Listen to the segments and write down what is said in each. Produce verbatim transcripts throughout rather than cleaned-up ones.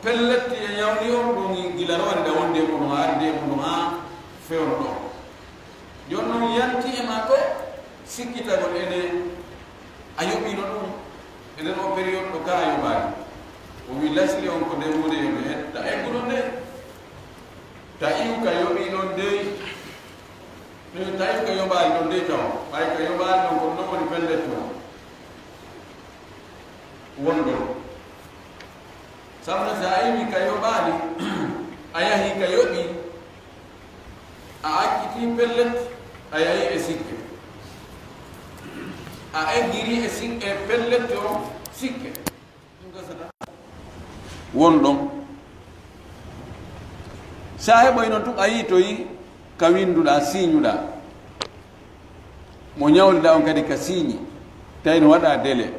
Pellet, e ñawli on ɗum gila rowani ɗa wonde e muɗum, haa addi e muɗum, haa fewndo ɗo. Jooni noon yanti e maa ko sikkitagol ene a yoɓiino ɗum, e nder o période ɗo ka a yoɓaani. O wi lasli on ko nde huunde yo mi hetta egguno nde. Ta iw ka yoɓi ɗon dey. Min tawi ka yoɓaali ɗon dey taw. Ɓay ka yoɓaali ɗon ko ɗon woni pellet ɗon. Won ɗon. Sabu no si a iwi ka yoɓaali, a yahi ka yoɓi, a acciti pellet, a yahi e sikke. A eggiri e sikke, pellet o sikke. Won ɗon. Si a heɓoy noon tun, a yiitoyi ka winnduɗaa, siiñuɗaa. Mo ñawliɗaa on kadi ka siiñi, tawi no waɗaa délai.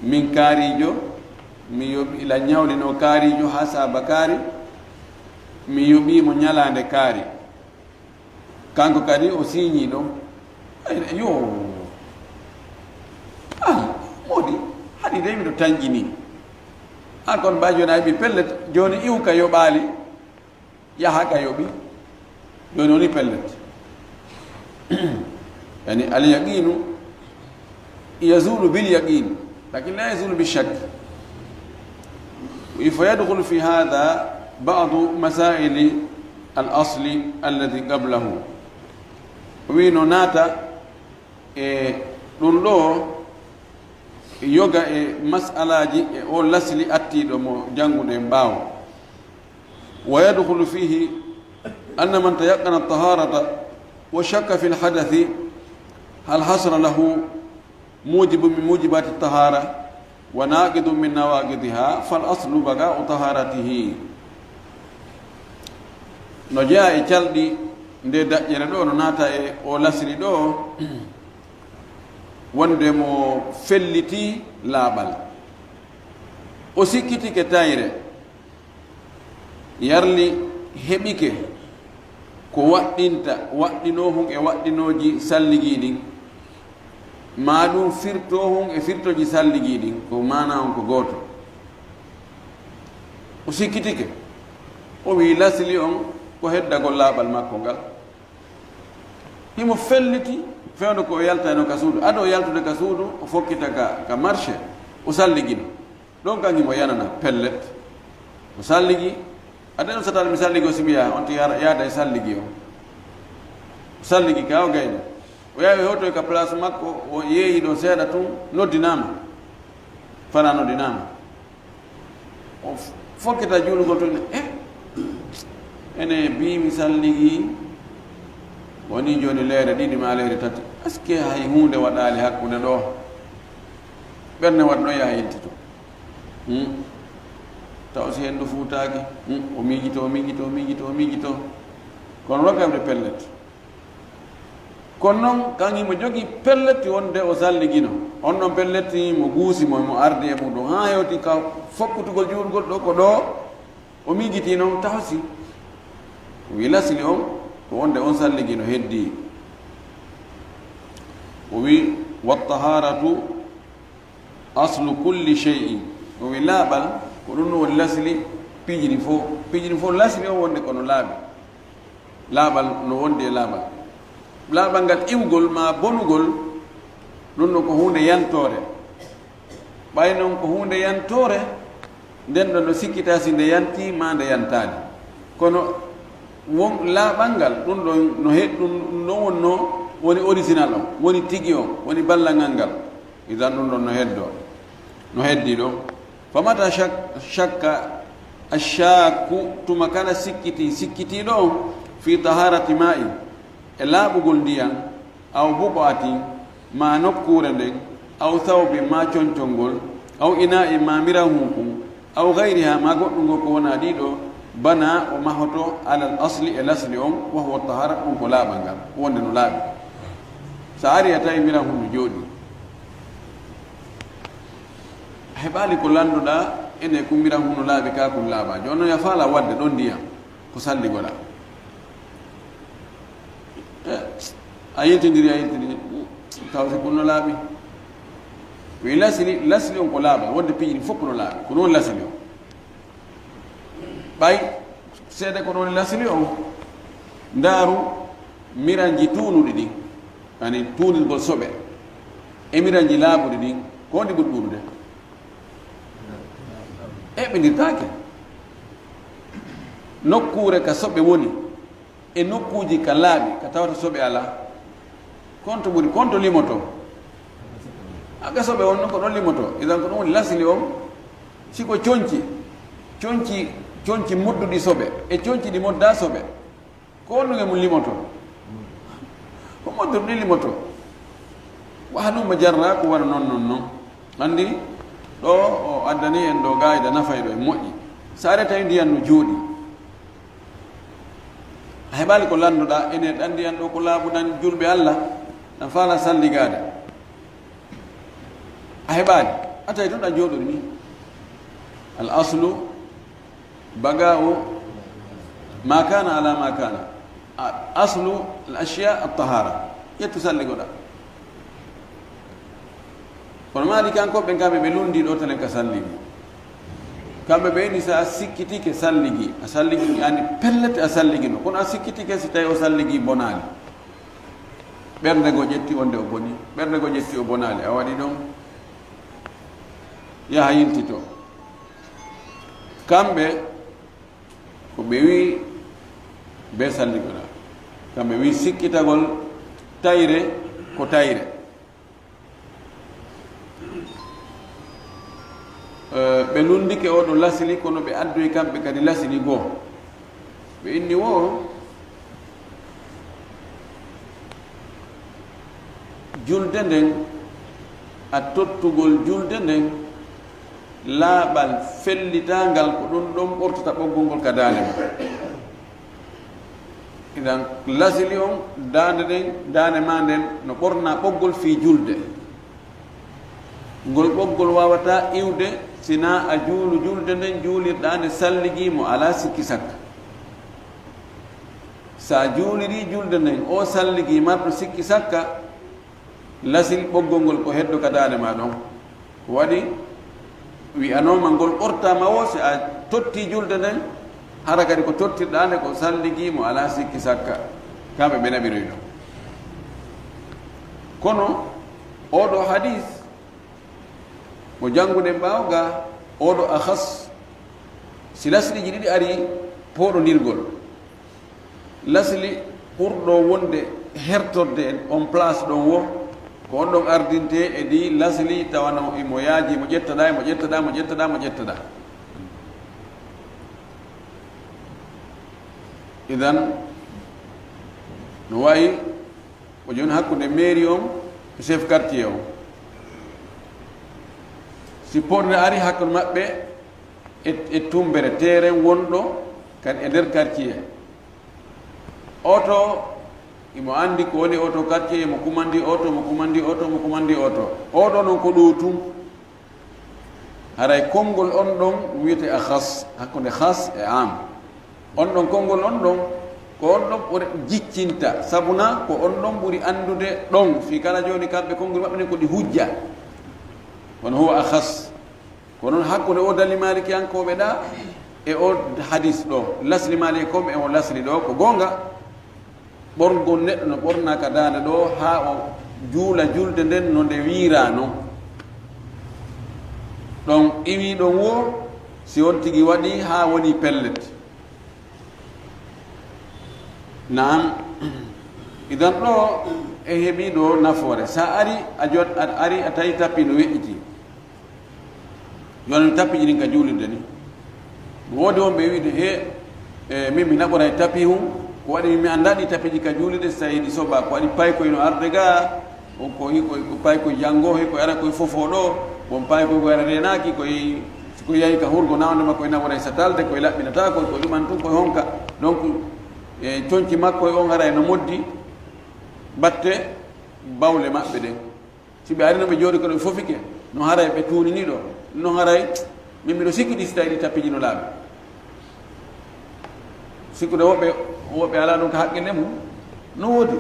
Min kaariijo, mi yoɓi, ila ñawlinoo kaariijo haa saaba kaari, mi yoɓii mo ñalaande kaari. Kanko kadi o siiñii ɗon. Ay, yo. Ah, moodi, haɗi dey miɗo tanƴini. Ah, kono mbaa jooni a heɓi pellet, jooni iw ka yoɓaali, yaha ka yoɓi. Jooni woni pellet. Yani, al yaqinu yazulu bil yaqin, lakin la yazulu bi shakk. Fa yadkhulu fi hadha ba'du masaili al asli alladhi qablahu. O wi no naata e ɗum ɗo yoga e mas'alaaji e o lasli attiiɗo mo jannguɗen ɓaawo. Wa yadkhulu fihi anna man tayaqqana at-taharata wa shakka fi al-hadathi, hal hasala lahu mujibun min mujibati at-tahara wa naqidun min nawaqidiha, fal aslu baqa'u taharatihi. No jeyaa e calɗi nde daƴƴere ɗo, no naata e o lasli ɗo, wonde mo felliti laaɓal. O sikkitike tayre, yarli heɓike ko waɗɗinta, waɗɗinoo hun e waɗɗinooji salligii ɗin, maa ɗum firtoo hun e firtooji salligii ɗin, ko maana on ko gooto. O sikkitike, o wii lasli on ko heddagol laaɓal makko ngal. Himo felliti fewndo ko o yaltayno ka suudu. Ado o yaltude ka suudu, o fokkita ka, ka marché, o salligino. Ɗon kan himo yanana pellet. O salligi. Aden on sataani mi salligi o sibiya, on ti yaada, yaada e salligi o. O salligi ka o gayni. O yawi hoto ka place makko, o yeeyi ɗon seeɗa tun, noddinaama. Fana noddinaama. O f-, fokkita juulugol tun, eh, ene biimi salligi, woni jooni leere ɗiɗi maa leere tati. Est-ce que hay huunde waɗaali hakkunde ɗo? Ɓernde waɗi ɗon yaha yiltito. Hmm. Taw si henndu fuutaaki. Hmm. O miijito, o miijito, o miijito, o miijito. Kono rokka heɓde pellet. Kono noon, kan himo jogii pellet wonde o salligino. On ɗon pellet mo guusi mo, mo ardi e muɗum. Haa hewti ka fokkutugol juulgol ɗo, ko ɗo o miijiti noon tahosi. O wi lasli on, ko wonde on salligino heddii. O wi, "Wattaharatu aslu kulli shay'in." O wi, "Laaɓal, ko ɗum no woni lasli piiji ɗi fof." Piiji ɗi fof, lasli o wonde ko no laaɓi. Laaɓal no wondi e laaɓal. Laaɓal ngal iwgol maa bonugol, ɗum ɗon ko huunde yantoore. Ɓay noon ko huunde yantoore, nden ɗon no sikkitaa si nde yantii maa nde yantaali. Kono won laaɓal ngal, ɗum ɗon no he-, ɗum, ɗum ɗon wonnoo woni original on, woni tigi on, woni ballangal ngal. Idan ɗum ɗon no heddoo, no heddii ɗo. Fa mata shak-, shakka ash-shakku, tuma kala sikkiti, sikkitiiɗo on, fi taharati ma'in, e laaɓugol ndiyan, aw buqatin, ma nokkuure nden, aw thawbin, ma concol ngol, aw ina'in, ma mirahu kun, aw ghayriha, ma goɗɗum ngol ko wonaa ɗiɗo, bana, o mahoto, alal asli, e lasli on, wa huwa tahara, ɗum ko laaɓal ngal, wonde no laaɓi. Sa ari a tawi mirahu no jooɗi. A heɓaali ko lannduɗaa, ene kumbira hunu laaɓi ka kun laaɓa. Jooni noon, ya faala waɗde ɗon ndiyam, ko salligoɗaa. Eh, a yiltindiri, a yiltindiri, taw si kun no laaɓi. Ko e lasli, lasli on ko laaɓa, wonde piiji ɗi fof ko no laaɓi, ko noon lasli on. Ɓay seede ko ɗon lasli on, ndaaru miranji tuunuɗi ɗin, ani tuunirgol soɓe, e miranji laaɓuɗi ɗin, ko ndi ɓuri ɗuuɗude? Eɓɓindirtaake. Nokkuure ka soɓe woni, e nokkuuji ka laaɓi, ka tawata soɓe alaa. Konto ɓuri, konto limoto? Aga soɓe on non ko ɗon limoto. Idan ko ɗum woni lasli on. Si ko conci, conci, conci modduɗi soɓe, e conci ɗi modda soɓe, ko honɗum e mum limoto? Ko modduɗi ɗi limoto. Wa halumma jarra, ko wara non, non, non. Anndi, ɗo o addani en ɗo gaayda nafayɗo e moƴƴi. So a reta e ndiyan no jooɗi. A heɓaali ko lannduɗaa, ene ɗanndi an ɗo ko laaɓuɗan julɓe Alla, ɗan faala salligaade. A heɓaali, a tawi tun ɗan jooɗori ni. Al aslu baga'u ma kana ala ma kana. A-, aslu al ashiya at tahara. Ƴettu salligoɗaa. Kono Maalikankooɓe ɓen kamɓe ɓe lunndii ɗo telen ka salligi. Kamɓe ɓe inni so a sikkitike salligi, a salligi ani pellet a salligino. Kono a sikkitike si tawi o salligi bonaali. Ɓernde goo ƴetti wonde o boni, ɓernde goo ƴetti o bonaali. A waɗi ɗon, yaha yiltito. Kamɓe ko ɓe wi be salligoɗaa. Kamɓe wi sikkitagol tayre ko tayre. Eh, ɓe lunndike oo ɗoo lasli, kono ɓe addoyi kamɓe kadi lasli goo. Ɓe inni woo, julde nden, a tottugol julde nden, laaɓal fellitaangal ko ɗum ɗon ɓortata ɓoggol ngol ka daande mum. Idan, lasli on, daande nden, daande maa nden no ɓorna ɓoggol fii julde. Ngol ɓoggol waawataa iwde, sinaa a juulu julde nden, juulirɗaa nde salligii mo alaa sikki sakka. So a juulirii julde nden, o salligii marɗo sikki sakka, lasli ɓoggol ngol ko heddo ka daande maa ɗon. Ko waɗi wi'anooma ngol ɓortaama woo, si a tottii julde nden, hara kadi ko tottirɗaa nde ko salligii mo alaa sikki sakka. Kamɓe ɓe naɓiroy ɗon. Kono oo ɗoo hadis, mo jannguɗen ɓaawo ga, oo ɗoo akhas, si lasliiji ɗiɗi ari pooɗondirgol, lasli ɓurɗo wonde hertorde e on place ɗon woo, ko on ɗon ardintee e ɗii lasli tawano imo yaaji, mo ƴettaɗaa, mo ƴettaɗaa, mo ƴettaɗaa, mo ƴettaɗaa. Idan, no wayi ko jooni hakkunde mairie on e chef quartier on. Si porne ari hakkunde maɓɓe e, e tumbere terrain wonɗo kadi e nder quartier. Oto, imo anndi ko woni oto quartier, imo kumandi oto, mo kumandi oto, mo kumandi oto. Oo ɗoo non ko ɗoo tun. Haray konngol on ɗon wiyetee akhas, hakkunde khas e am. On ɗon konngol on ɗon, ko on ɗon ɓuri jiccinta, sabuna ko on ɗon ɓuri anndude ɗon, fii kala jooni kamɓe konngol maɓɓe nden ko ɗi hujja. Kono huwa akhas. Ko non hakkunde oo dalli Maalikiyankooɓe ɗaa e oo hadis ɗoo, lasli Maalikiyankooɓe e oo lasli ɗoo, ko goonga. Ɓorngol neɗɗo no ɓornaa ka daande ɗoo haa o juula julde nden no nde wiiraa non. Ɗon iwii ɗon woo, si on tigi waɗii haa wonii pellet. Naam. Idan ɗoo en heɓii ɗoo nafoore. Sa ari, a jot-, a ari a tawi tappi no weƴƴitii. Jooni mi tappiiji ɗin ka juulirde ni. Woodi wonɓe wiide, "He, e, min mi naɓoray tapi hun. Ko waɗi min mi anndaa ɗi tappiiji ka juulirde, si tawii ɗi soɓaa. Ko waɗi paykoy no arde gaa, on ko hi-, ko, ko paykoy janngo, he ko ara koye fofo ɗoo, bon paykoy ko ara reenaaki, koye, si ko yahi ka hurgo na wonde makko e naɓoray satalde, koye laɓɓinataako, koye ɗuman tun, koye honka." Donc, e, conci makko e on haray no moddi batte bawle maɓɓe ɗen. Si ɓe ari no ɓe jooɗi kono ɓe fofike, no haray ɓe tuunini ɗoo, no haray min miɗo sikki ɗi si tawii ɗi tappiiji no laaɓi. Sikkude woɓɓe, woɓɓe alaa ɗum ka haqqille mum, no woodi.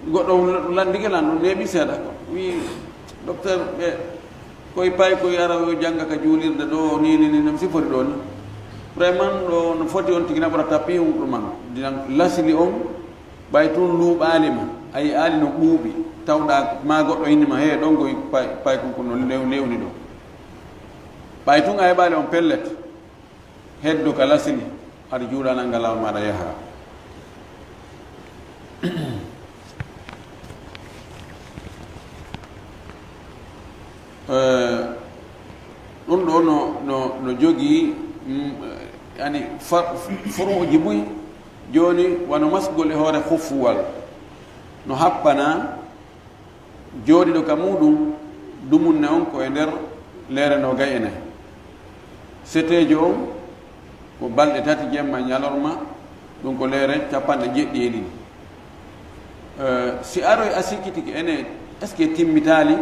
Goɗɗo landike lan ɗum neeɓi seeɗa ko. Wii, "Docteur, ɓe koye pay koye ara yo jannga ka juulirde ɗoo, ni, ni, ni, no mi sifori ɗoo ni." Vraiment ɗo no foti on tigi naɓora tapis huɗo man. Dinan lasili on, ɓay tun luuɓaali ma, a yi'aali no ɓuuɓi, tawɗa ma goɗɗo inni ma, "He, ɗon goy pay, pay kun, kun no lew-, lewni ɗo." Ɓay tun a heɓaali on pellet, heddo ka lasili, aɗa juulanal ngal lawol maɗa yaha. Eh, ɗum ɗo no, no, no jogii, mm, yani fa-, furuuji buy. Jooni, wano masgol e hoore hufuwal, no happana jooɗiɗo ka muuɗum, dumunne on ko e nder leere noogay e nayi. Seteejo on ko balɗe tati, jemma e ñalorma, ɗum ko leere capanɗe jeɗɗi e ɗiɗi. Eh, si aroy a sikkitike ene, est-ce que timmitaali?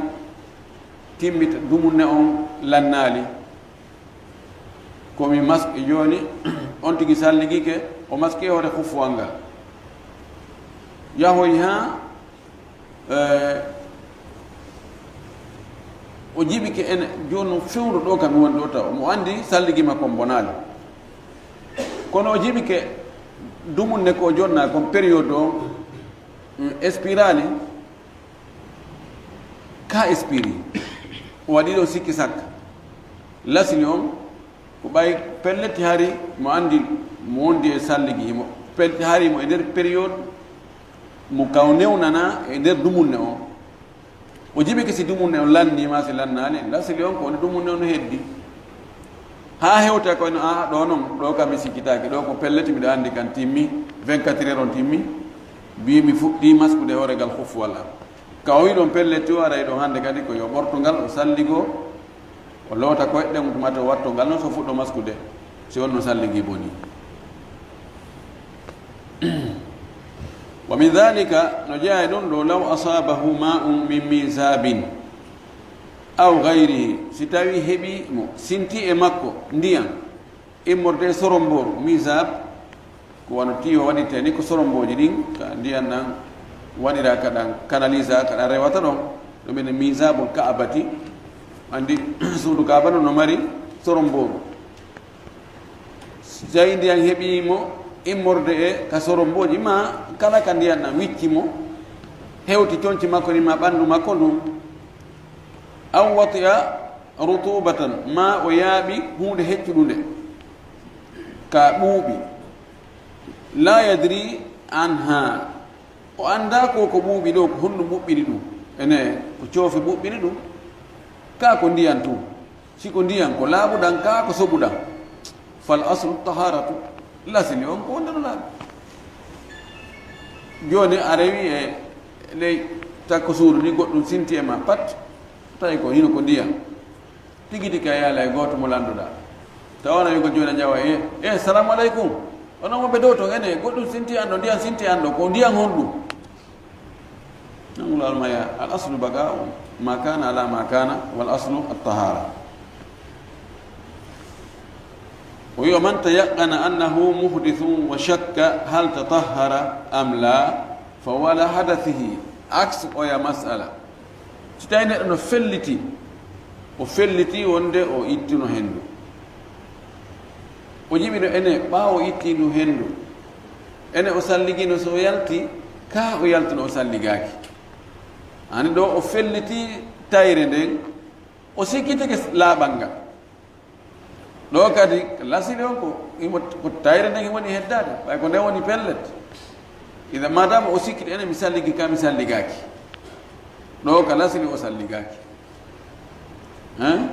Timmita, dumunne on lannaali. Ko mi maski jooni, on tigi salligike, o maski e hoore hufuwal ngal. Yahoy haa, eh, o jiɓike ene, jooni no fewndo ɗo kam mi woni ɗo taw. Mo anndi salligi makko on bonaali. Kono o jiɓike dumunne ko o jonna kon période o, mm, expiraali, ka expiri. O waɗi ɗo sikki sakka. Lasili on, ko ɓay pellet hari mo anndi mo wondi e salligi, mo pellet hari mo e nder période mo kaw newnana e nder dumunne on. O jiɓike si dumunne on lanni ma si lannaali, lasili on ko woni dumunne on heddi. Haa hewta ko no, "Aa, ɗo non, ɗo kam mi sikkitaaki, ɗo ko pellet miɗo anndi kan timmi, vingt-quatre heures on timmi, mbi mi fuɗɗi maskude hoore ngal hufuwal am." Ka o wi ɗon pellet o aray ɗon hannde kadi ko yo ɓorto ngal o salligo, o loota koyɗe ɗen, tuma to watto ngal non so fuɗɗo maskude, si on no salligi boni. Wa min dhalika, no jeyaa e ɗum ɗo, law asabahu ma'un min mizabin aw ghayrihi, si tawi heɓi mo sinti e makko ndiyan immorde e sorombooru, mizab, ko wano tiyo waɗirte ni ko sorombooji ɗin, ka ndiyan nan waɗira ka ɗan kanalisa, ka ɗan rewata ɗon, ɗum ene mizabul ka'abati, anndi suudu kaaba non no mari sorombooru. Si tawi ndiyan heɓii mo immorde e ka sorombooji, ma kala ka ndiyan nan wicci mo, hewti conci makko ni ma ɓanndu makko ndun, aw wati'a rutubatan, ma o yaaɓi huunde heccuɗunde ka ɓuuɓi, la yadri anha, o anndaa ko ko ɓuuɓi ɗo, ko honɗum ɓuɓɓini ɗum, ene ko coofe ɓuɓɓini ɗum, ka ko ndiyan tun. Si ko ndiyan, ko laaɓuɗan, kaa ko soɓuɗan? Fal aslu taharatu. Lasili on ko wonde no laaɓi. Jooni a rewi e ley takko suudu ni, goɗɗum sinti e ma pat, tawi ko hino ko ndiyan. Tigi tigi a yaala e gooto mo landuɗaa. Tawa na yugo jooni a ƴawa, "E, e, salamu aleykum. Onon wonɓe dow ton, ene, goɗɗum sinti an ɗo, ndiyan sinti an ɗo, ko ndiyan honɗum?" Nangol almaya, al aslu baqa'u ma kana ala ma kana, wal aslu at-tahara. O wi'i, "Man tayaqqana annahu muhdithun wa shakka hal tatahhara am la, fa huwa ala hadathihi." Aks oya mas'ala. Si tawi neɗɗo no felliti, o felliti wonde o ittuno hendu. O jiɓino ene ɓaawo itti ndu hendu. Ene o salligino so o yalti, kaa o yaltuno o salligaaki. Ani ɗo o felliti tayre nden, o sikkitike laaɓal ngal. Ɗo kadi, lasili on ko, imo, ko tayre nden woni heddaade, ɓay ko nden woni pellet. Ida madama o sikkiti ene mi salligi ka mi salligaaki. Ɗo ka lasili o salligaaki. Hein?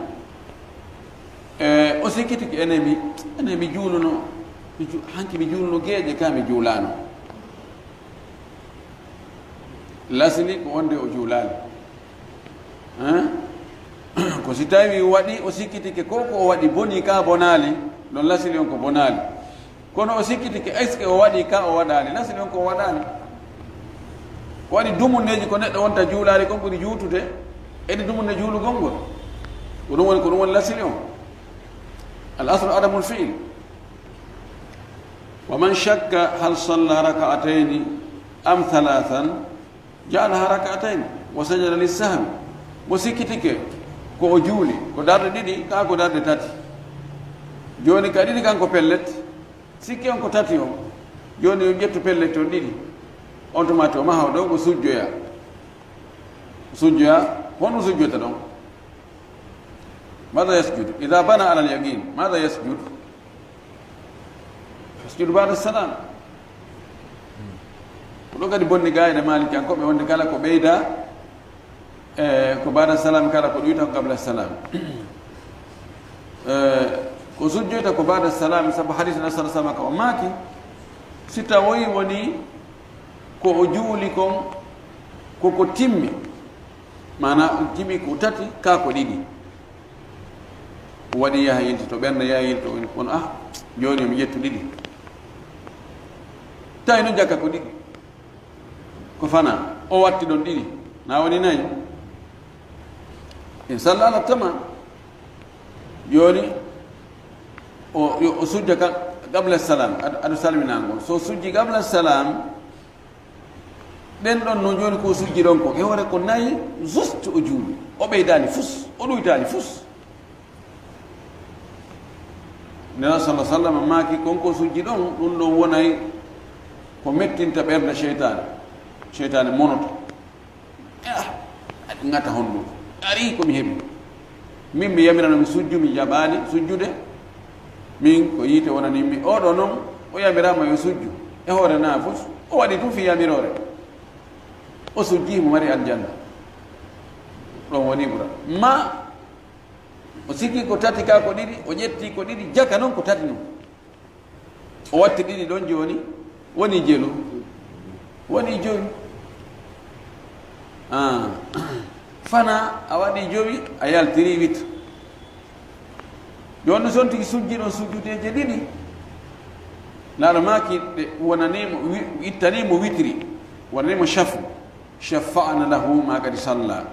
E, o sikkitike, ene mi, ene mi juuluno, mi ju-, hanki mi juuluno geeƴe, ka mi juulaano. Lasili ko wonde o juulaali. Hein? Ko si tawi waɗi, o sikkitike ko, ko o waɗi boni, ka bonaali, ɗon lasili on ko bonaali. Kono o sikkitike, est-ce que o waɗi ka o waɗaali? Lasili on ko o waɗaali. Ko waɗi dumunneeji ko neɗɗo wonta juulaali kon ɓuri juutude, edi dumunne juulugol ngol. Ko ɗum woni, ko ɗum woni lasili on. Al aslu adamul fi'il. Wa man shakka hal salla raka'atayni am thalathan, ja'alaha rak'atayn wa sajada lissahwi. Mo sikkitike ko o juuli ko darɗe ɗiɗi, kaa ko darɗe tati. Jooni ka ɗiɗi kan ko pellet, sikki on ko tati on. Jooni yo ƴettu pellet on ɗiɗi, on tuma to mahaw ɗo ko sujjoya. Sujjoya, honno sujjota ɗon? Mada yasjudu? Ida bana alal yaqin, mada yasjudu? Yasjudu bada salam. Ko ɗo kadi bonni gaayɗe maalikiyankoɓe wonde kala ko ɓeyda, e ko bada salam, kala ko ɗuyta ko qabla salam. E ko sujjoyta ko bada salam, sabu hadis na sala sama ka o maaki, si tawoyi woni ko o juuli kon koko timmi, mana o jimi ko tati ka ko ɗiɗi, o waɗi yaha yilti to ɓernde, yaha yilti to, kono ah, jooni mi ƴettu ɗiɗi, tawi noon jakka ko ɗiɗi, ko fana, o watti ɗon ɗiɗi, na woni nayi. In salla ala tamam. Jooni o, yo o sujja ka qabla salam, ad-, adu salminango. So sujji qabla salam, ɗen ɗon no jooni ko sujji ɗon ko, e hoore ko nayi juste o juuli. O ɓeydaali fus, o ɗuytaali fus. Nela sallallahu alaihi wasallam maaki, kon ko sujji ɗon, ɗum ɗon wonay ko mettinta ɓernde seytaane. Seytaane monoto. Ah, aɗa ŋata honɗum? Ari ko mi heɓi. Min mi yamirano mi sujju, mi jaɓaali sujjude. Min ko yiite wonani mi. Oɗo noon, o yamiraama yo sujju. E hoore na fof, o waɗi tun fi yamiroore. O sujji, mo mari aljanna. Ɗon woni ɓura. Ma, o sikki ko tati ka ko ɗiɗi, o ƴetti ko ɗiɗi, jaka noon ko tati noon. O watti ɗiɗi ɗon jooni, woni jelu, woni jowi. Ah, fana a waɗi jowi, a yaltiri wit. Jooni son tigi sujji ɗon sujjudeeje ɗiɗi. Laaɗo maaki ɗe wonani mo wi-, ittani mo witri, wonani mo shafu. Shafa'na lahu ma qad salla.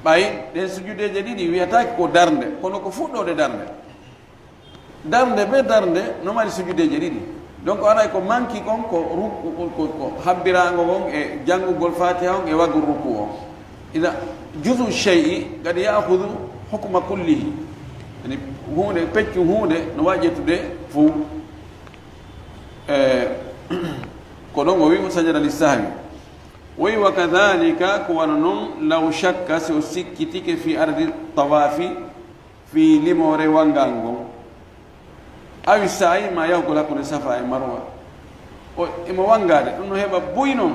Ɓay ɗen sujjudeeje ɗiɗi wiyataake ko darnde, kono ko fuɗɗoode darnde. Darnde be darnde no mari sujudeeje ɗiɗi. Donc, aray ko manki kon ko ru-, ko, ko, ko habbiraango kon e janngugol Fatiha on e waggol ruku on. Ida juzu shay'i qad ya'khudhu hukma kullihi. Yani huunde, peccu huunde no waawi ƴettude fow. E, ko ɗon o wi o sajada li sahwi. O wi wa kadhalika, ko wano non, law shakka, si o sikkitike, fi adadi tawafi, fii limoore wanngal ngon. Awi saa'i ma yahugol hakkunde Safa e Marwa. O, emo wanngaade, ɗum no heɓa buy non.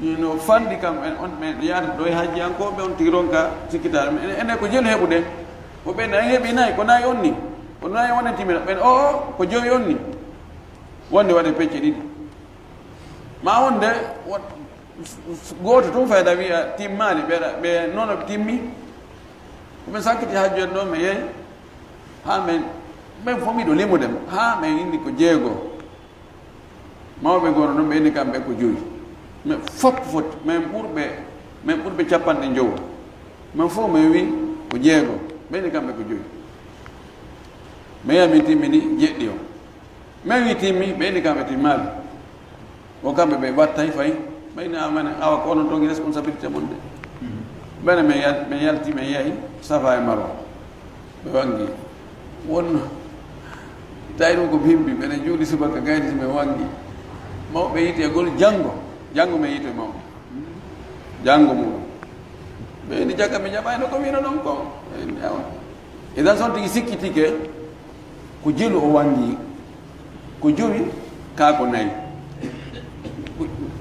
No fanɗi kam, en, on, men yaata ɗo e hajjiyankooɓe, on tigi ronka sikkitaade. Men, enen ko jelu heɓude. Ko ɓen en heɓi nayi, ko nayi on ni. Ko nayi on en timina. Ɓen, o, o, ko jowi on ni. Wonde waɗe pecce ɗiɗi. Ma wonde, won-, gooto tun fayda wiya timmaali, ɓe, ɓe nono timmi. Ko men sakkiti hajju en ɗo, men yehi. Haa men, men fof miɗo limude, haa men inni ko jeego. Mawɓe gooto ɗon, ɓe inni kamɓe ko joyi. Men fof foti, men ɓurɓe, men ɓurɓe capanɗe njowo. Men fof men wi ko jeego, ɓe inni kamɓe ko joyi. Men yahi min timmini jeɗɗi on. Men wi timmi, ɓe inni kamɓe timmaali. Ko kamɓe ɓe wattay fay, ɓayni amane, awa ko onon toon responsabilité mon de. Ɓayne men yal-, men yalti, men yahi Safa e Marwa. Ɓe wangi. Wonno, tawi ɗum ko bimbi, ɓene juuli subaka gayni si men wangi. Mawɓe yiite gol janngo, janngo men yiite mawɓe. Janngo mum. Ɓe inni jagga mi jaɓayno ko wino ɗon ko. Ɓe inni awa. Idan son tigi sikkitike, ko jelu o wangi, ko jowi, kaa ko nayi.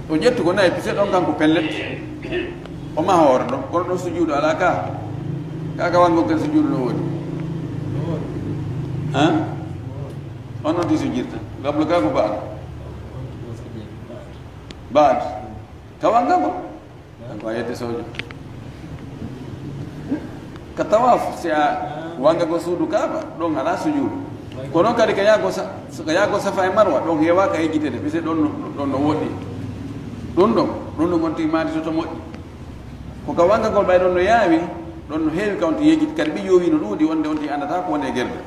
O ƴettu ko nayi, pise ɗon kanko pellet. O maha hoore ɗon, kono ɗon sujuudu alaa ka. Kaa ka wango kan sujuudu no woni. Ha? On non ti sujirta. Gablo kaa ko baal. Baal. Ka wanga mo. Ko a yette sojo. Ka tawaf, si a wanga ko suudu Kaaba, ɗon alaa sujuudu. Kono kadi ka yaago sa-, ka yaago Safa e Marwa, ɗon heewa ka yejjitede, parce que ɗon no, ɗon no woɗɗi. Ɗum ɗon, ɗum ɗon on timaani soto moƴƴi. Ko ka wangagol ɓay ɗon no yaawi, ɗon no heewi ka on ti yejjiti, kadi ɓe yoowi no ɗuuɗi, wonde on ti anndataa ko woni e gerde.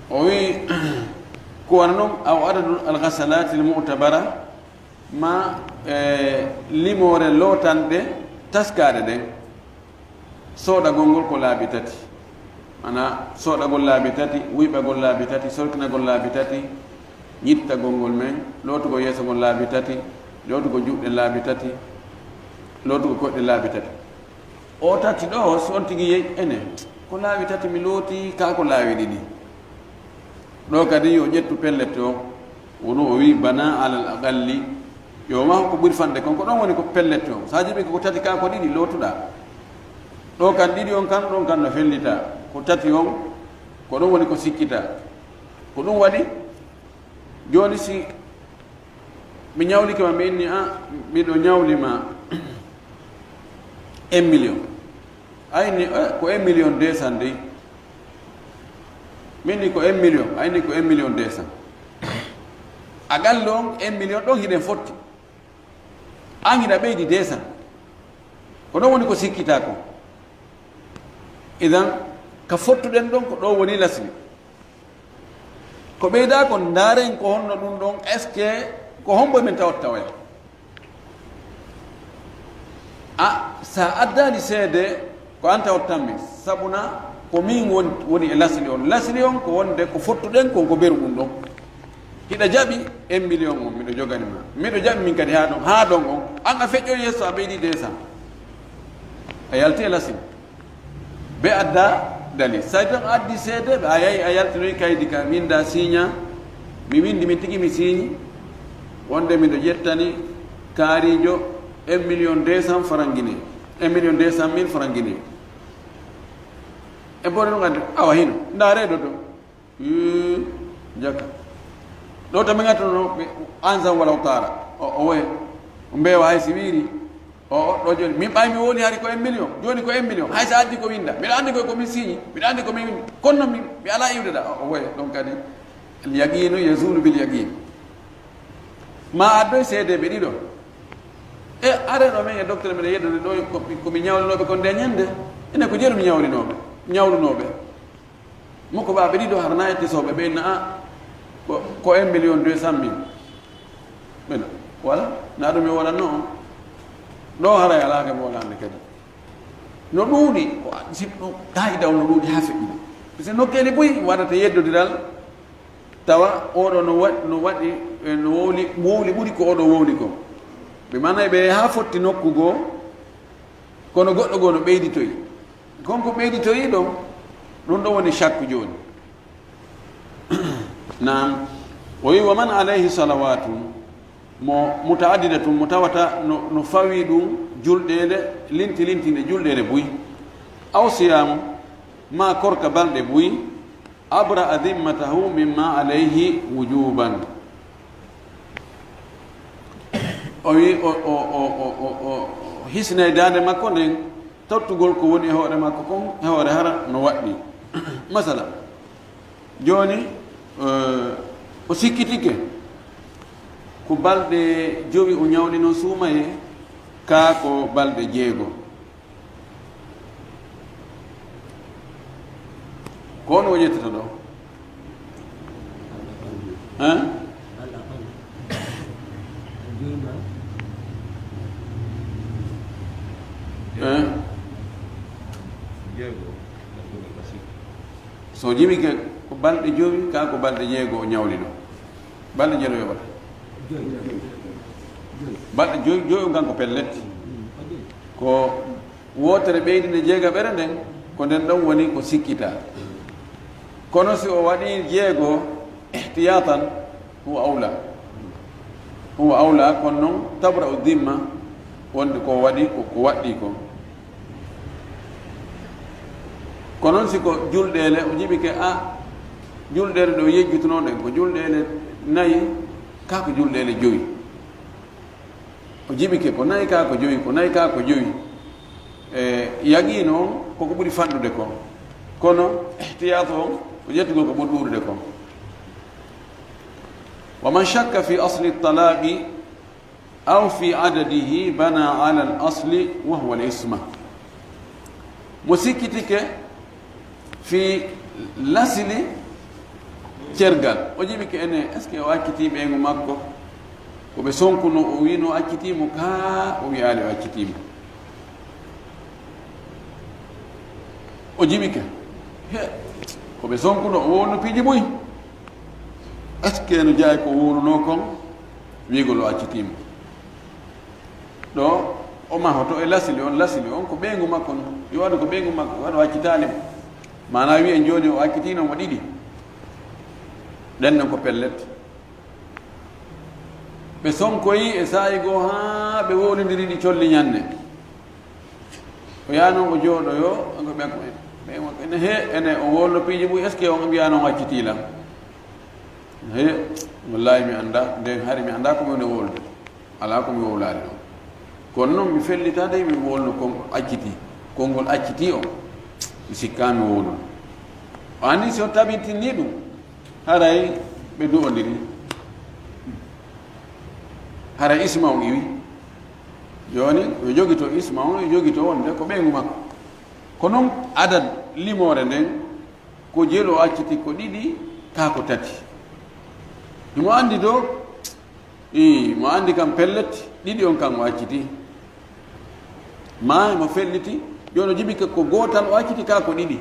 O wi, ko wano non, aw adadul alghasalatil mu'tabara, ma, e, limoore lootanɗe taskaade ɗen, soodagol ngol ko laabi tati. Ana soɗagol laabi tati, wuyɓagol laabi tati, sorkinagol laabi tati, ñittagol ngol men, lootugol yeeso ngol laabi tati, lootugol juuɗe laabi tati, lootugol koɗɗe laabi tati. O tati ɗo, si on tigi yehi ene, ko laabi tati mi looti, kaa ko laabi ɗiɗi. Ɗo kadi yo ƴettu pellet o, wonu o wi bana alal aqalli, yo ma ko ɓuri fanɗe kon, ko ɗon woni ko pellet o. Sa jiɓi ko tati kaa ko ɗiɗi lootuɗaa. Ɗo kan ɗiɗi on kan, ɗon kan no fellita. Ko tati on, ko ɗon woni ko sikkita. Ko ɗum waɗi, jooni si mi ñawlike ma, mi inni, a, miɗo ñawli ma un million. A inni, eh, ko un million deux cent dey. Min ni ko un million, a inni ko un million deux cent. A gallo on un million ɗon hiɗen fotti. An hiɗa ɓeydi deux cent. Ko ɗon woni ko sikkita ko. Idan, ka fottuɗen ɗon ko ɗo woni lasli. Ko ɓeyda kon, ndaaren ko honno ɗum ɗon, est-ce que ko hombo min tawat tawoya? A, sa addani seede, ko an tawat tammi, sabuna ko min won-, woni e lasli on. Lasli on ko wonde ko fottuɗen kon ko beru ɗum ɗon. Hiɗa jaɓi un million on, miɗo jogani ma. Miɗo jaɓi min kadi haa ɗon, haa ɗon on. An a feƴƴo yeeso a ɓeydi deux cent. A yalti e lasli. Ɓe adda dali. Sa tan addi seede, ɓe a yahi a yaltinoyi kaydi ka, winda, siña. Mi windi, min tigi mi siñi. Wonde miɗo ƴettani kaarijo un million deux cent francs guinée. Un million deux cent mille francs guinée. E bore ɗum addi, awa hino. Ndaare ɗo ɗo. Ii, jaka. Ɗo tan min ngattuno, mi, anzan walaw tara. O, o woye. Mbeewa hay si wiiri. O, o, ɗo jooni. Min ɓay mi woni hari ko un million. Jooni ko un million. Hay si addi ko winda. Miɗo anndi ko, ko min siñi. Miɗo anndi ko min windi. Kono mi, mi alaa iwde ɗa. O, o woye. Ɗon kadi. Al yaqinu yazulu bil yaqin. Ma addoy seedeeɓe ɗiɗo. E are ɗo men e docteur men e yeddude ɗo ko, ko mi ñawlinooɓe kon nde ñande. Ene ko jeru mi ñawlinooɓe. Ñawlunooɓe. Moko ɓaaɓe ɗiɗo harana e tesooɓe ɓe na a ko, ko un million deux cent mille. Ɓena, wala? Na ɗum mi waɗanno on. Ɗo haray alaaka mi waɗande kadi. No ɗuuɗi, ko a, si ɗum, kaayida on no ɗuuɗi haa feƴƴude. Parce que nokkeeli buy waɗata yeddodiral, tawa oɗo no wa-, no waɗi, e, no wowli, wowli ɓuri ko oɗo wowli ko. Ɓe manay ɓe haa fotti nokku goo, kono goɗɗo goo no ɓeyditoyi. Kon ko ɓeyditoyi ɗon, ɗum ɗo woni shakku jooni. Naam. O wi, "Wa man alayhi salawatun", mo mutaaddidatun, mo tawata no, no fawi ɗum julɗeele, linti linti nde julɗeele buy. Aw siyam, ma korka balɗe buy, abra a zimmatahu mimma alayhi wujuban. O wi, o, o, o, o, o, o hisnay daande makko nden, tottugol ko woni e hoore makko kon, e hoore hara no waɗɗi. Masala, jooni, eh, o sikkitike ko balɗe jowi o ñawlino suumaye, kaa ko balɗe jeego. Ko on o ƴettata ɗo? Hein? Hein? So jimike ko balɗe jowi, kaa ko balɗe jeego o ñawli ɗo. Balɗe jeego yoɓata. Balɗe jowi, jowi on kanko pellet. Ko wootere ɓeydinde jeegaɓere nden, ko nden ɗon woni ko sikkita. Kono si o waɗi jeego ihtiyatan, huwa awla. Huwa awla, kono non tabra u dimma, wonde ko waɗi, ko, ko waɗɗi ko. Ko non si ko julɗeele, o jiɓike a, julɗeele ɗo yejjutunoɗen, ko julɗeele nayi, kaa ko julɗeele jowi. O jiɓike ko nayi kaa ko jowi, ko nayi kaa ko jowi. E, yaqiino on koko ɓuri fanɗude kon. Kono ihtiyatu on ko ƴettugol ko ɓuri ɗuuɗude kon. Wa man shakka fi asli talaqi aw fi adadihi bana ala al asli wa huwa al isma. Mo sikkitike fii lasli cergal. O jiɓike ene, est-ce que o accitii ɓeyngu makko? Ko ɓe sonkuno, o wiino o accitii mo, kaa o wiyaali o accitii mo? O jiɓike. He, ko ɓe sonkuno, o wowluno piiji buy. Est-ce que no jeyaa ko wowlunoo kon, wiigol o accitiima? Ɗo, o mahoto e lasli on, lasli on ko ɓeyngu makko no. Yo waɗu ko ɓeyngu makko, waɗu o accitaali mo. Maanaa wiyen jooni o accitiino mo ɗiɗi. Ɗen non ko pellet. Ɓe sonkoyi e saa'i goo haa ɓe wowlindiri ɗi colli ɲanne. O yaha non o jooɗoyoo, ɓe, ɓe, ɓe, ɓe, he, ene o wowluno piiji buy, est-ce que on mbiyaa non accitii lan? He, wallaahi mi anndaa, nden hari mi anndaa ko mi woni wowlude. Alaa ko mi wowlaali ɗon. Kono non mi fellitaade mi wowluno kon accitii. Konngol accitii on, mi sikkaa mi wowluno. O anndi si o tabintinii ɗum, haray ɓe du'ondiri. Haray isma on iwi. Jooni, yo jogito isma on, yo jogito wonde ko ɓeyngu makko. Ko non adad limoore nden, ko jelu o acciti ko ɗiɗi, kaa ko tati. Himo anndi do, ii, mo anndi kam pellet, ɗiɗi on kan o acciti. Maa himo felliti, jooni o jibike ko gootal o acciti, kaa ko ɗiɗi.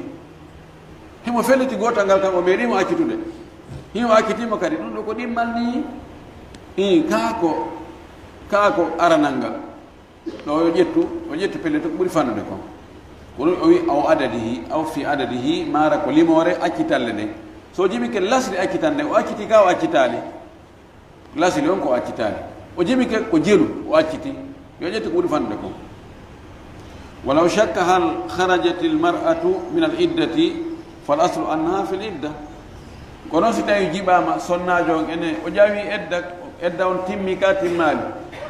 Himo felliti gootal ngal kan o meeɗii mo accitude. Himo accitii mo kadi, ɗum ɗo ko ɗimmal nii. Ii, kaa ko, kaa ko aranal ngal. Ɗo yo ƴettu, o ƴettu pellet ko ɓuri fannude kon. Kono o wi aw adadihi, aw fi adadihi, maara ko limoore accitalle ɗen. So o jibike lasli accitande, o acciti kaa o accitaali. Lasli on ko o accitaali. O jibike ko jelu, o acciti. Yo ƴettu ko ɓuri fannude kon. Walaw shakka hal kharajatil mar'atu min al iddati, fal aslu annaha fil idda. Kono si tawi jiɓaama sonnaajo on ene, o ƴawi edda, edda on timmi ka timmaali.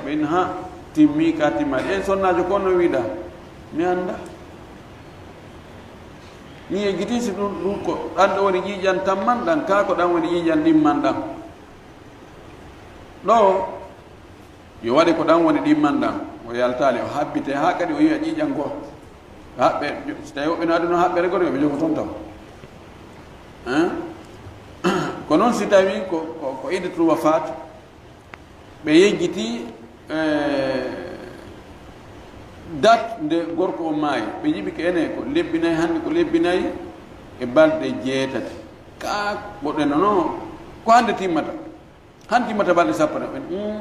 Ɓen ha timmi ka timmaali. En sonnaajo ko no wiɗa? Mi annda. Mi yejjiti si ɗum, ɗum ko ɗan ɗo woni ƴiiƴan tamman ɗan, kaa ko ɗan woni ƴiiƴan ɗimman ɗan. Ɗo, yo waɗe ko ɗan woni ɗimman ɗan. O yaltaali, o habbite haa kadi o yi'a ƴiiƴan goo. Haɓɓe, so tawi woɓɓe no aduna haɓɓere goo, yo ɓe jogo ton taw. Hein? Ko non si tawi ko, ko, ko iddatul wafaat, ɓe yejjiti, eh, dat nde gorko o maayi. Ɓe jiɓi ko ene ko lebbi nayi, hannde ko lebbi nayi e balɗe jeetati. Ka goɗɗo nono, ko hannde timmata. Hannde timmata balɗe sappo na. Ɓen, mm.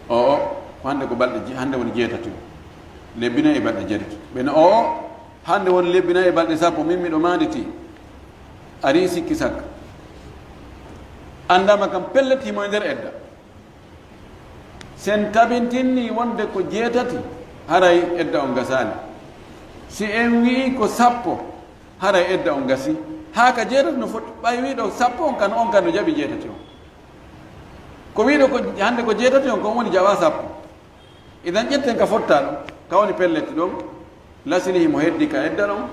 O, o, ko hannde ko balɗe je-, hannde woni jeetati. Lebbi nayi e balɗe jeetati. Ɓen, o, hannde woni lebbi nayi e balɗe sappo, min miɗo maanditi. Ari sikki sakka. Anndama kam pellet himo e nder edda. Sen tabintinni wonde ko jeetati, haray edda on gasaali. Si en wi'i ko sappo, haray edda on gasi. Haa ka jeetati no foti, ɓay wi'ɗo sappo on kan, on kan no jaɓi jeetati on. Ko wi'ɗo ko hannde ko jeetati on, kon woni jaɓa sappo. Idan ƴetten ka fotta ɗon, ka woni pellet ɗon. Lasili himo heddi ka edda ɗon,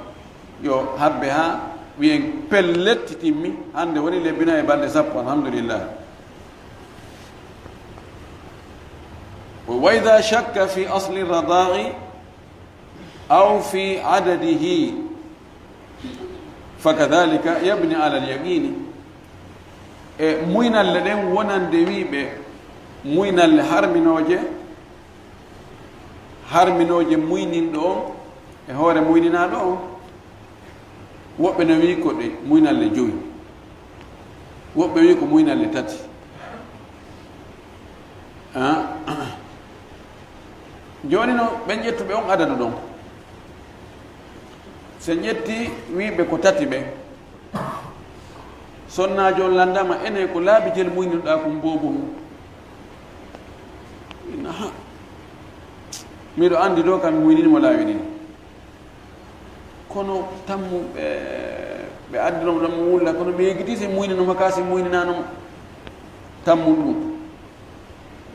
yo habbe haa wi'en pellet timmi, hannde woni lebbi nayi e balɗe sappo, alhamdulillah. Wa idha shakka fi asli radaa'i aw fi adadihi, fakadhalika yabni ala al-yaqini. E muynalle ɗen wonande wi'ɓe muynalle harminooje, harminooje muyninɗo on e hoore muyninaaɗo on. Woɓɓe no wi'i ko ɗe muynalle jowi, woɓɓe wi'i ko muynalle tati. Ah. Jooni no ɓen ƴettuɓe on adadu ɗon, so ƴetti wi'ɓe ko tati ɓe, sonnaajo on lanndama, ene ko laabi jel muyninoɗaa kun boobo mum? Ina ha. Miɗo anndi ɗo kam mi muynini mo laawi ɗiɗi. Kono tammu ɓe, ɓe addino mo ɗon mo wulla, kono mi yejjiti si muynino mo ka si muyninano mo. Tammu ɗum.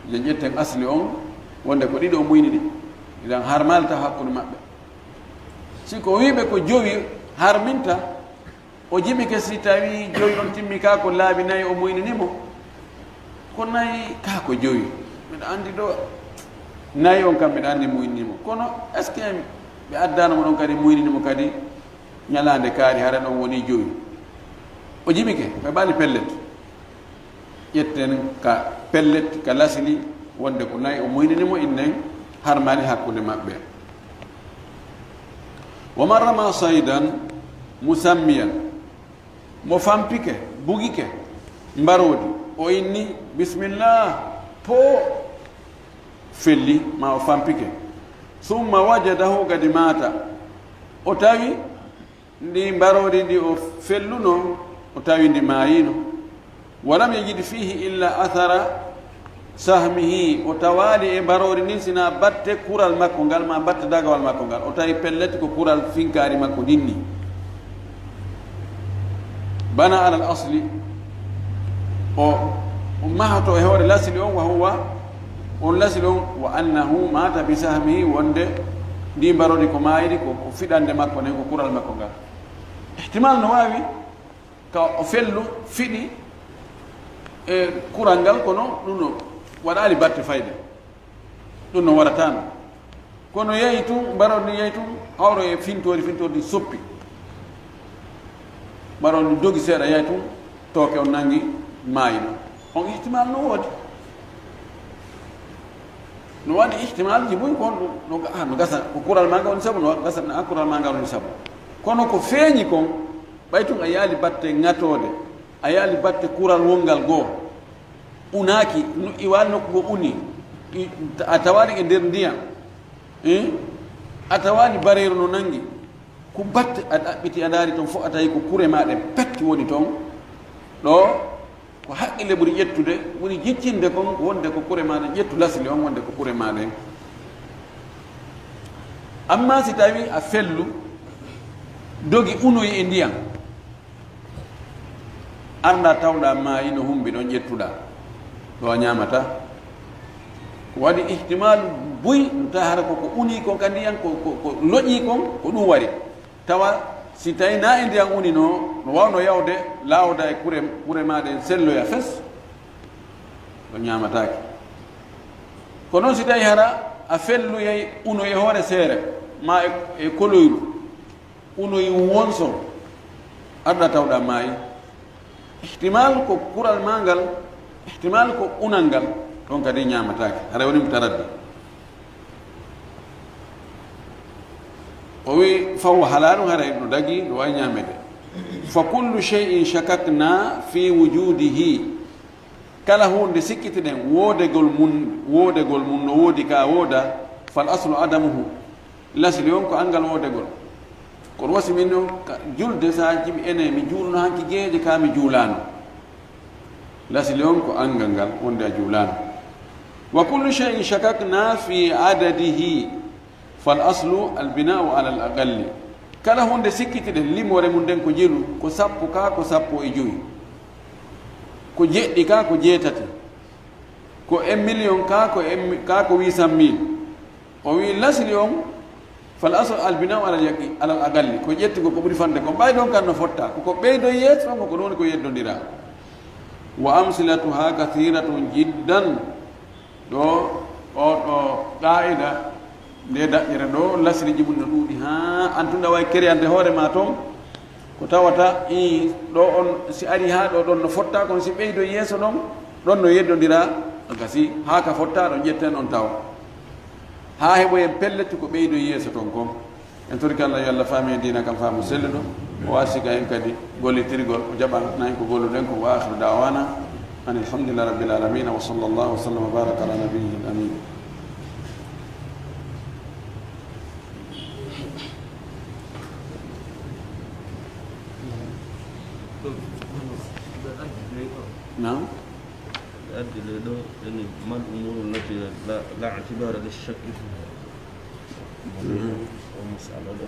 Nden ƴetten asli on, wonde ko ɗiɗo o muynini. Idan harmalta hakkunde maɓɓe. Si ko wi'ɓe ko jowi harminta, o jibike si tawi jowi on timmi ka ko laabi nayi o muynini mo, ko nayi ka ko jowi. Miɗa anndi ɗo, nayi on kam miɗa anndi muynini mo. Kono est-ce que ɓe addano mo ɗon kadi muynini mo kadi ñalaande kaari hara ɗon woni jowi? O jibike, ɓe ɓaali pellet. Ƴetten ka pellet, ka lasili, wonde ko nayi o muynini mo innen harmani hakkunde maɓɓe. Wa man rama saydan musammiyan, mo fampike, bugike mbaroodi, o inni bismillah, poo felli, ma o fampike. Summa wajadahu gadi maata, o tawi ndi mbaroodi ndi o felluno, o tawi ndi maayino. Walam yajid fihi illa athara sahmihi, o tawaali e mbaroodi ndin sina batte kural makko ngal ma batte dagawal makko ngal, o tawi pellet ko kural finkaari makko ndin ni. Bana alal asli, o o mahoto e hoore lasli on, wa huwa, on lasli on, wa annahu mata bi sahmihi, wonde ndi mbaroodi ko maayiri ko ko fiɗande makko nden, ko kural makko ngal. Ihtimal no waawi ka o fellu, fiɗi e kural ngal, kono ɗum no waɗaali batte fayda, ɗum no waratano. Kono yehi tun, mbaroodi ndi yehi tun, hawro e fintoori, fintoori ndi soppi. Mbaroodi ndi dogi seeɗa, yehi tun, tooke on nangi, maayi ɗon. On ihtimal no woodi. No waɗi ihtimalji buy kon ɗum, no ga-, ah, no gasa, ko kural ma ngal woni sabu, no gasa, na kural ma ngal woni sabu. Kono ko feeñi kon, ɓay tun a yaali batte ŋatoode, a yaali batte kural wongal goo, unaaki, no, i waali nokku goo uni, i, a tawaali e nder ndiyam, eh? A tawaali bareeru no nangi, ko batte a ɗaɓɓiti, a ndaari ton fof, a tawi ko kure ma ɗen pet woni ton. Ɗo ko haqqille ɓuri ƴettude, ɓuri jiccinde kon, ko wonde ko kure ma ɗen, ƴettu lasli on wonde ko kure ma ɗen. Amma si tawi a fellu, dogi unoyi e ndiyam, arda tawɗa maayi no humbi ɗon, ƴettuɗa, ɗo a ñaamata. Ko waɗi ihtimalu buy, ta hara ko, ko uni kon ka ndiyam, ko, ko, ko loƴi kon, ko ɗum wari. Tawa si tawi na e ndiyam uni no, no wawno yawde, lawda e kure, kure ma ɗen selloya fes, ɗo ñaamataake. Ko noon si tawi hara a felluyay uno e hoore seere, ma e, e koloyru, unoyi wonso, arɗa tawɗa maayi. Ihtimal ko kural ma ngal, ihtimal ko unal ngal, ɗon kadi ñaamataake, haray woni mo taraddi. O wi, faw halaalu haray no dagi, no waawi ñaamede. Fa kullu shay'in shakakna fi wujudihi. Kala huunde sikkitiɗen woodegol mum, woodegol mum no woodi ka wooda, fal aslu adamuhu. Lasli on ko anngal woodegol. Kono wasi min o ka julde, so a jiɓi ene, mi juulno hanki geeƴe, ka mi juulaano. Lasli on ko anngal ngal, wonde a juulaano. Wa kullu shay'in shakakna fi adadihi, fal aslu al bina'u ala al aqalli. Kala huunde sikkitiɗen limoore mum nden ko jelu, ko sappo ka, ko sappo e jowi. Ko jeɗɗi ka, ko jeetati. Ko un million ka, ko un mi-, ka, ko huit cent mille. O wi lasli on, fal aslu al bina'u ala al yaqi-, ala al aqalli. Ko ƴettugol ko ɓuri fande ko. Ɓay ɗon kan no fotta. Ko ko ɓeydo yeeso on, ko ɗon ko yeddondira. Wa amsilatuha kathiratun jiddan. Ɗo, o ɗo qaida, nde daƴƴere ɗo, lasriji mum no ɗuuɗi. Ha, an tun a wawi kereyande hoore ma ton. Ko tawata, i, ɗo on, si ari ha ɗo ɗon no fotta, kono si ɓeydo yeeso ɗon, ɗon no yeddondira, a gasi, ha ka fotta ɗon ƴetten on tawa. Ha heɓoyen pellet ko ɓeydo yeeso ton kon. En torike Allah, yo Allah faami en diina kan faamu selluɗo, o waasika en kadi gollitirgol, o jaɓan na en ko golluɗen ko. Wa akhiru da'wana anil hamdulillahi rabbil alamin, wa sallallahu wa sallam wa baraka ala nabiyyil amin. Naam. Ɓe addi le ɗo, yani, mal umuru allati la, la i'tibara li shakki fiha. Mhm. O masala ɗo.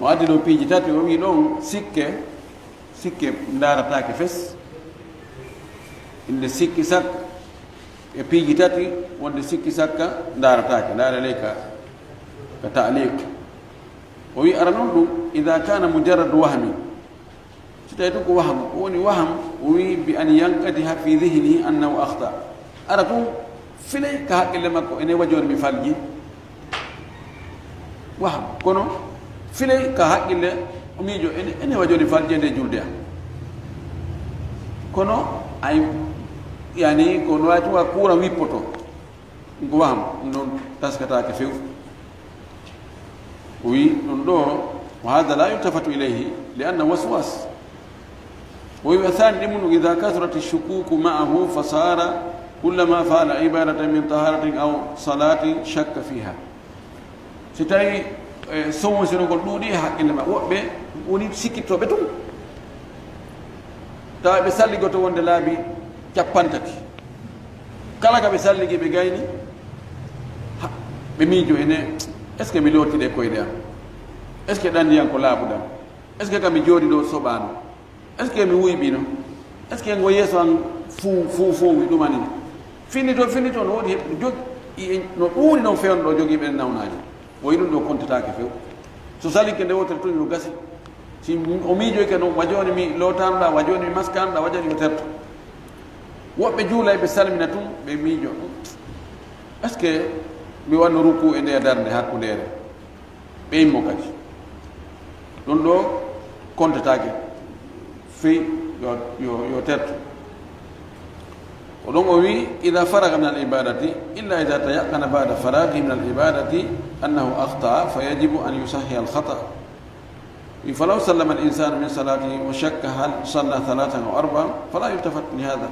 Mo addi ɗo piiji tati, o wi ɗon sikke, sikke ndaarataake fes. Inde sikki sakka e piiji tati, wonde sikki sakka ndaarataake, ndaare ley ka, ka ta'liq. O wi ara non ɗum, idha kana mujarrad wahmi. Si tawi ɗum ko waham, ko woni waham, o wi bi an yanqadiha fi dhihnihi annahu akhta. Ara tun filay ka haqqille makko, ene wajooni mi falji. Waham, kono filay ka haqqille o miijo, ene, ene wajooni falji e nde julde am. Kono ay, yani, ko no wawi tun wa kuuran wippoto. Ɗum ko waham, ɗum ɗon taskataake few. O wi ɗum ɗo, وهذا لا يلتفت إليه لأنه وسواس. O wi, والثاني ɗimmun, إذا كثرت الشكوك معه فصار كلما فعل عبادة من طهارة أو صلاة شك فيها. Si tawi, eh, sowonsirogol ɗuuɗi e haqqille ma, woɓɓe woni sikkittooɓe tun. Tawa ɓe salligoto wonde laabi cappantati. Kala ka ɓe salligi, ɓe gayni, ha, ɓe miijo ene, est-ce que mi looti ɗe koyɗe am? Est-ce que ɗanndi am ko laaɓuɗam? Est-ce que ka mi jooɗi ɗo soɓaano? Est-ce que mi wuyɓino? Est-ce que ngo yeeso am fu-, fu-, fuuwi ɗumani? Fini to, fini to, no woodi heɓ-, jog-, i-, no ɗuuɗi non fewndo ɗo jogiiɓe en nawnaaji. O yi ɗum ɗo kontataake few. So salike nde wootere tun yo gasi. Si o miijoyke non, wa jooni mi lootaano ɗa, wa jooni mi maskaano ɗa, wa jooni yo terto. Woɓɓe juulay ɓe salmina tun, ɓe miijo. Est-ce que mi wanno ruku e nde darnde hakkundeere? Ɓe immo kadi. Ɗum ɗo kontataake. Fii yo, yo, yo terto. O ɗon o wi, إذا فرغ من العبادة، إلا إذا تيقن بعد فراغه من العبادة أنه أخطأ، فيجب أن يصحح الخطأ. فلو سلم الإنسان من صلاته وشك هل صلى ثلاثا أو أربعا، فلا يلتفت لهذا.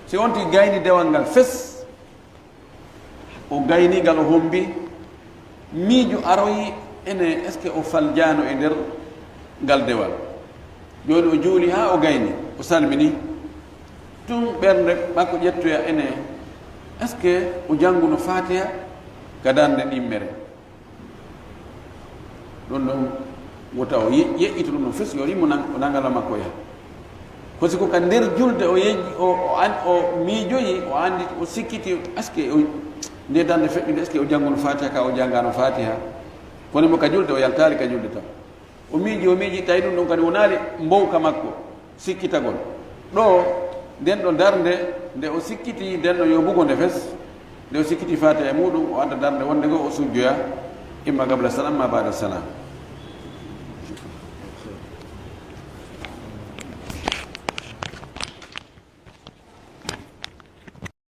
Si wonti gayni dewal ngal fes, o gayni ngal, o hombi, miijo aroyi ene, est-ce que o faljaano e nder ngal dewal? Jooni o juuli haa o gayni, o salmini. Tun ɓernde makko ƴettoya ene, est-ce que o jannguno Faatiha ka darnde ɗimmere? Ɗon ɗon wota o ye-, yeƴƴito ɗum ɗon fes, yo rimmo nan-, o nangala makko yaha. Ko si ko ka nder julde o yeƴƴi, o, o an-, o miijoyi, o anndi, o sikkiti, est-ce que o, nde darnde feƴƴunde, est-ce que o jannguno Faatiha ka o janngaano Faatiha? Kono mo ka julde, o yaltaali ka julde tan. O miiji, o miiji, tawi ɗum ɗon kadi wonaali mbowka makko, sikkitagol. Ɗo, nden ɗo darnde, nde o sikkiti, nden ɗo yoɓugo nde fes, nde o sikkiti Faatiha e muɗum, o adda darnde wonde goo o sujjoya, imma qabla salam ma ba'da salam.